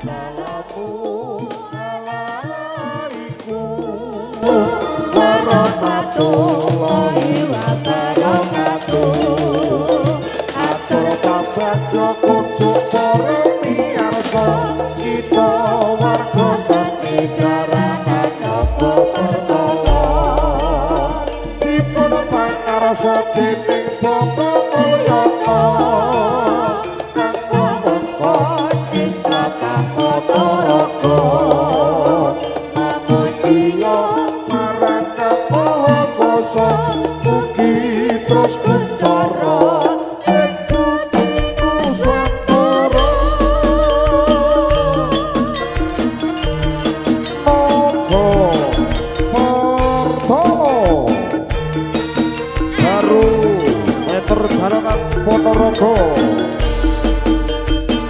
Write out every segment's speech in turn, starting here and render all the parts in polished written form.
Assalamualaikum warahmatullahi wabarakatuh. Atur pabagyo kunjuk para miyarsa, kita warga seni jaranan Naga Pertala. Dipun pangarsa dening Bapak Mulyana kang wewengkon ing tlatah Ponorogo. Mamujiya marang Kang Maha Kuwasa, mugi terus kuncara ing bumi Nusantara. Naga Pertala baru meter jaranan Ponorogo,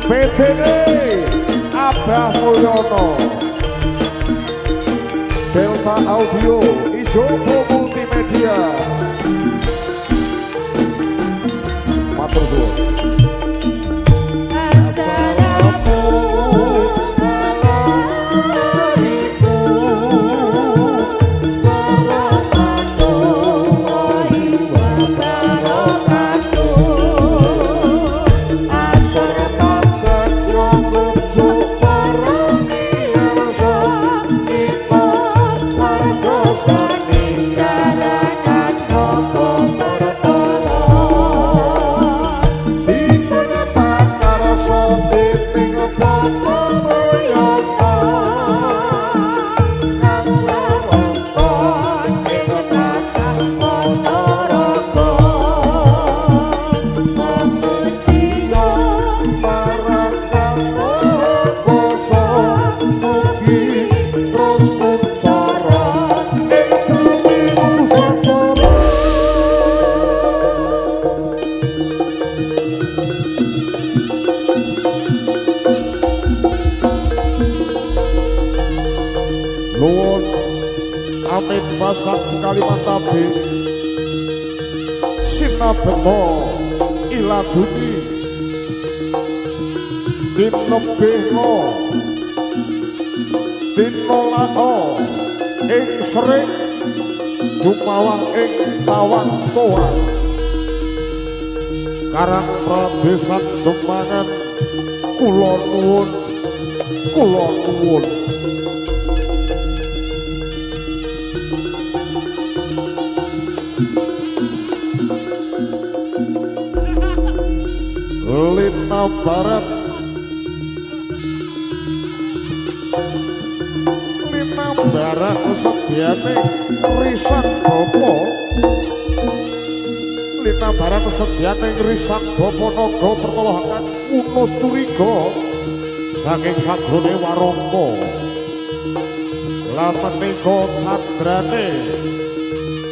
PTD Abah Mulyono, Delta Audio, Ijobo Multimedia. Matur suwun. Assalamualaikum warahmatullahi wabarakatuh. Atur Pabagyo kunjuk para miyarsa, kita warga seni jaranan Naga Pertala. Dipun pangarsa dening Bapak Mulyana kang Wewengkon ing tlatah Ponorogo. Mamujiya marang Kang Maha Kuwasa, mugi terus kuncara ing bumi Nusantara. Nuwun Amit Basak Kalimantabe Sinabeta Iladuni Tinebihna Tinolaka ing sering dumawang ing tawang toa Karang Pradesan Demangan kula nuwun, kula nuwun. Lina Barat, Lina Barat sediane risan bapa, Lina Barat sediane risan bapa Naga Pertala kang unus curiga saking sajrone warangka. Lah menika cadrane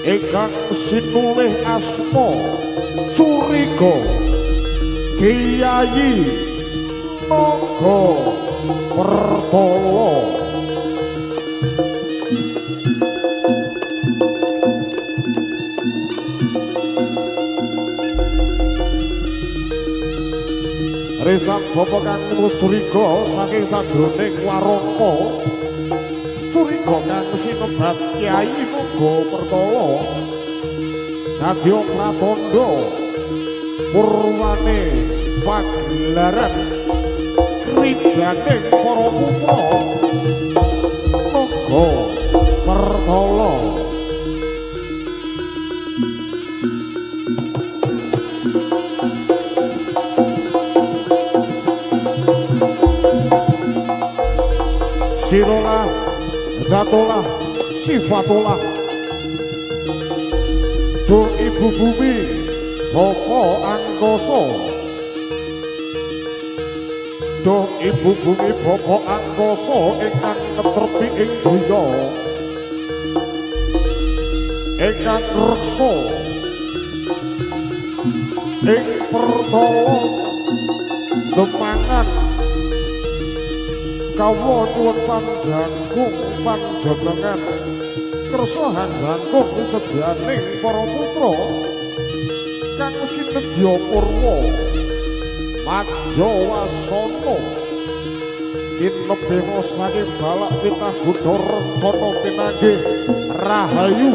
ingkang sinulih asma Curiga Kiai Naga Pertala. Risan bapa kang curiga saking sajroning warangka, curiga kang sinebat Kiai Naga Pertala dadya pratandha purwane pagelaran kridaning para putra Naga Pertala. Sirolah, datolah, sifatullah, duh ibu bumi, bapa angkasa. Duh ibu bumi bapa angkasa ingkang netrepi ing griya, ingkang reksa ing pertala Demangan. Kawula nyuwun panjangkung panjenengan kersa hanjangkung sedaning para putra kang sinedya purwa madya wasana Kinebena saking balak pitah gudha rencana pinanggih rahayu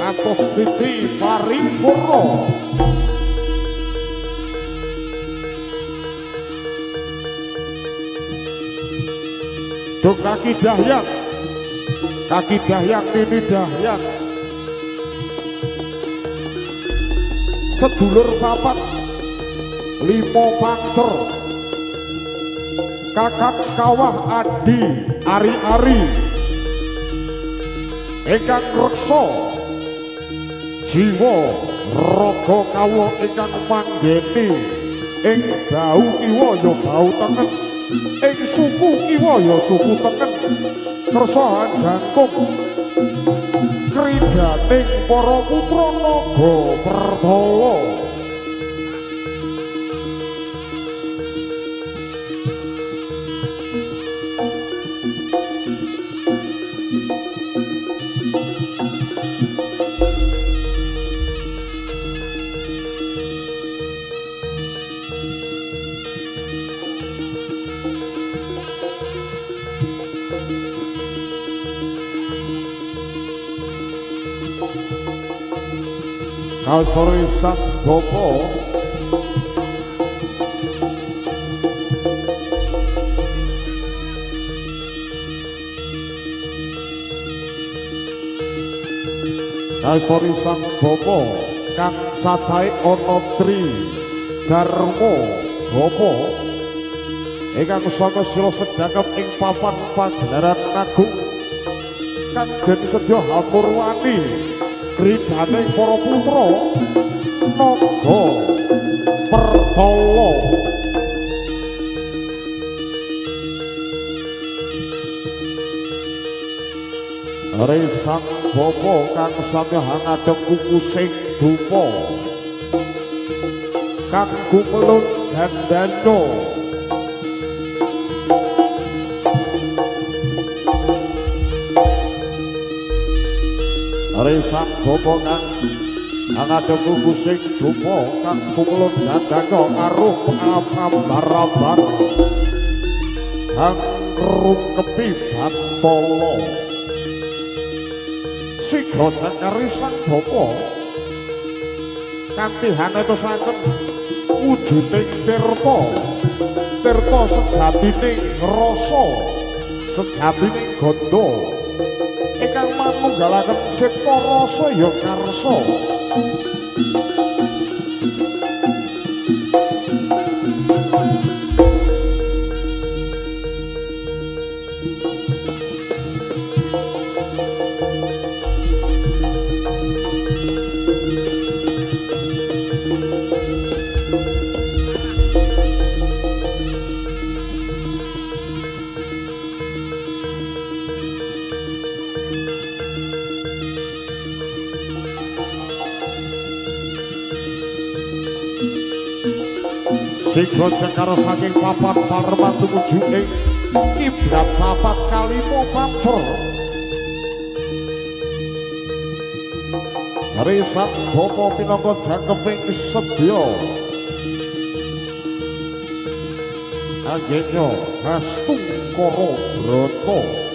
atos titi paripurna. Duk kaki dahyak nini dahyak sedulur papat limo pancer kakak kawah adi ari-ari ingkang reksa jiwa raga kawula ingkang manggeni ing bau kiwa ya bau tengen, ing suku kiwa ya suku tengen, kersa jangkung kridaning para putra naga Pertala. Kasore sang bapa kang cacahe ana tri dharma bapa ingkang sanga sila sedhakep ing papan pagelaran agung kang den sedya hamurwani kridane para putra naga Pertala. Resang bapa kang samya ngadeg kukusing dupa kang gumelun gandana resang bapa kang ngadeg kukusing dupa kang gumelun gandana aruh ambar-ambar hangrungkepi bantala. Sigra cakari sang bapa kanthi hanetosaken wujuding tirta, tirta sejatining rasa, sejatining gandha ingkang manunggalaken cipta rasa ya karsa. Sigra cekara saking papan parman tumuju ing kiblat papat kalima pancer. Risak bapa pinangka jangkeping sedya anggenya Hastungkara Brata.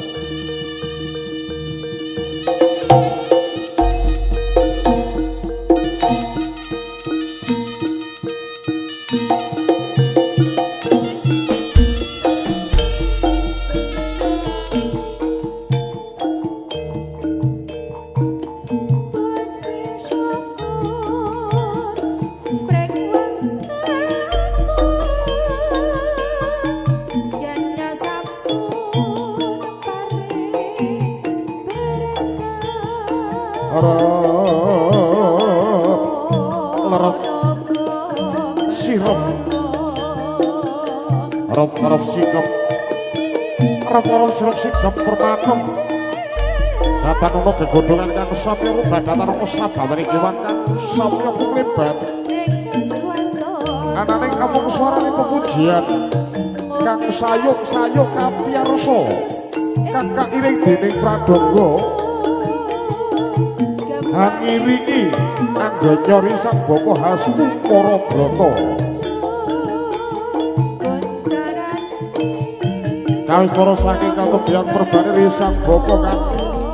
Sirup permanem datanono gegodhongan kang samya rubah datanono sabawaning kewan kang samya kumlebat anane kamung swarane pepujian kang sayuk-sayuk kapiyarsa kang kairing dening pradonga hangiringi anggenya risang bapa Hastungkara Brata. Kawistara saking katebian perbane risang bapa kang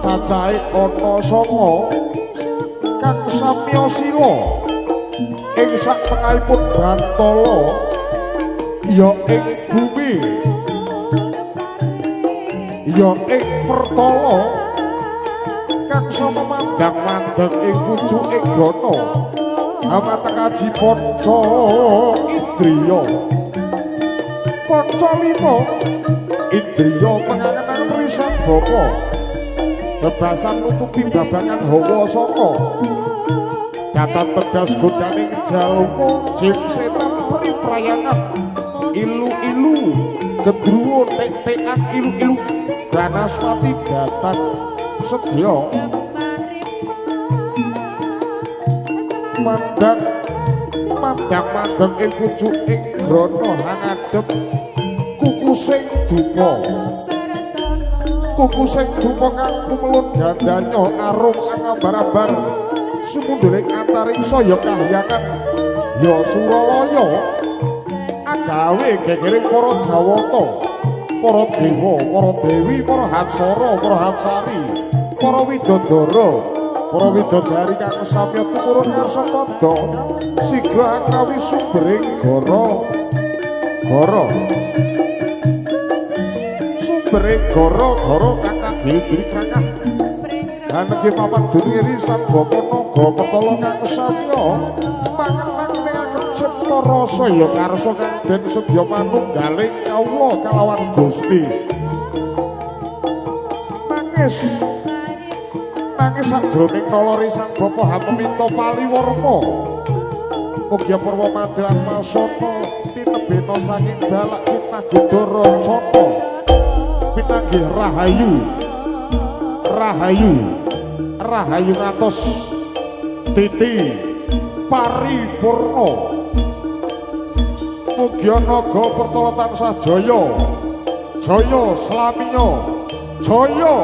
cacahe ana sanga kang samya sila ing sak tengahipun Bantala ya ing bumi ya ing pertala kang sama mandang-mandang ing pucuking gana amateng aji panca indriya panca lima indriya pengangenan risan bapa bebasan nutupi babagan hawa saka datan tegas godaning jalma jim setan peri prayangan ilu-ilu gendruwo tek-tekan ilu-ilu ganaspati datan sedya mandang mandang ing pucuking grana hangadhep kukusing dupa kukusing dupa kang kumelun gandanya arum angambar-ambar sumundhuling antariksa ya kahyangan ya Suralaya agawe gegering para Jawata para dewa para dewi para hapsara para hapsari para widodara para widodari kang samya tumurun ngarsa padha sigra angrawi sumbering goro goro sumbering goro goro kakak gili krakah ganegi papan dunia risan bapa naga petala kang samya mangan cipta rasa ya karsa kang den sedya manunggaling kawula kalawan Gusti nangis nangis sajroning nala risang bapa hameminta paliwarma mugia purwa madran masana tinebena saking dalak kinagudha racana pinanggih rahayu rahayu rahayu ngatos titi paripurna mugia naga pertala tansah jaya jaya slaminya jaya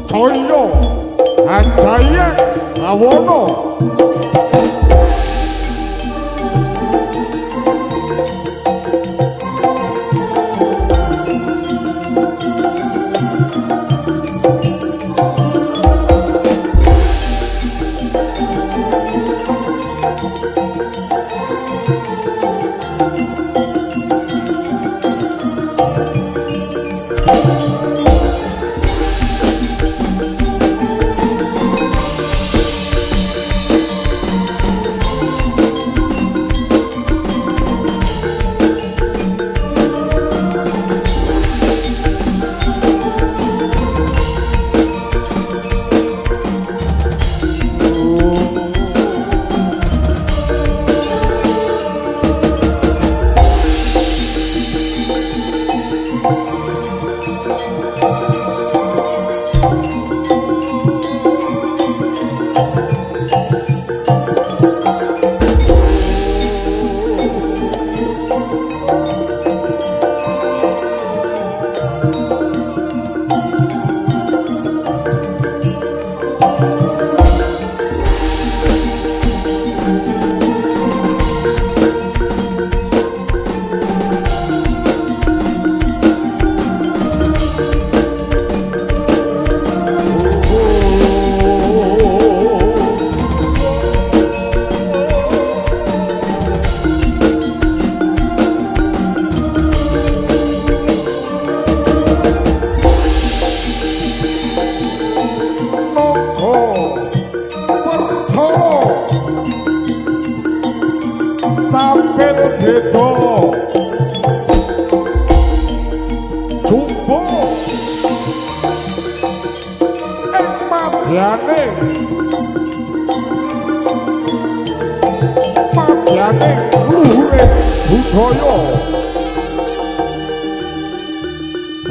jaya hanjaya bawana.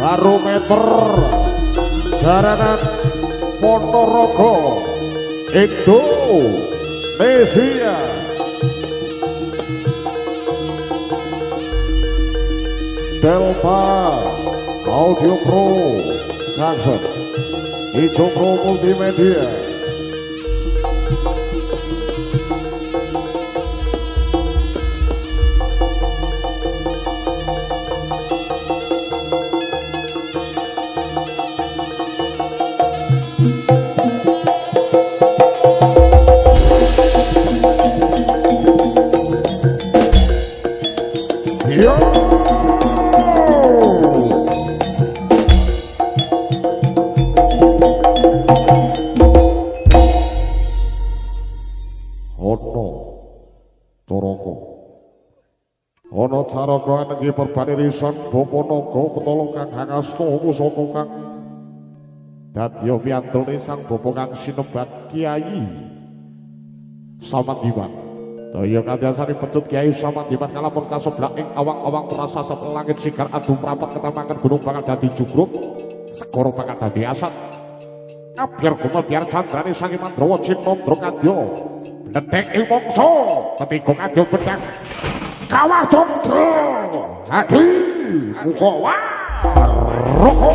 Barometer Jaranan Ponorogo Indonesia. Delta Audio Pro Junction Ijo Pro Multimedia. Yo. Ana Caraka. Ana Caraka anenggi perbanirisan Bapa Naga Petala kang hangasta pusaka kang dadya piyantune sang bapa kang sinebat Kyai Samandiman. Daya kandhasane pecut Kyai Samandiman kalamun kaseblak ing awang-awang rasa langit sigar adum rapat ketamangan gunung bakal dadi jugruk, segara bakal dadi asat. Abyar gumebyar candrane sangi Mandrawa Cinandra kadya bledhek ing mangsa ketiga kadya pedhang kawah candra hadi muka waraka.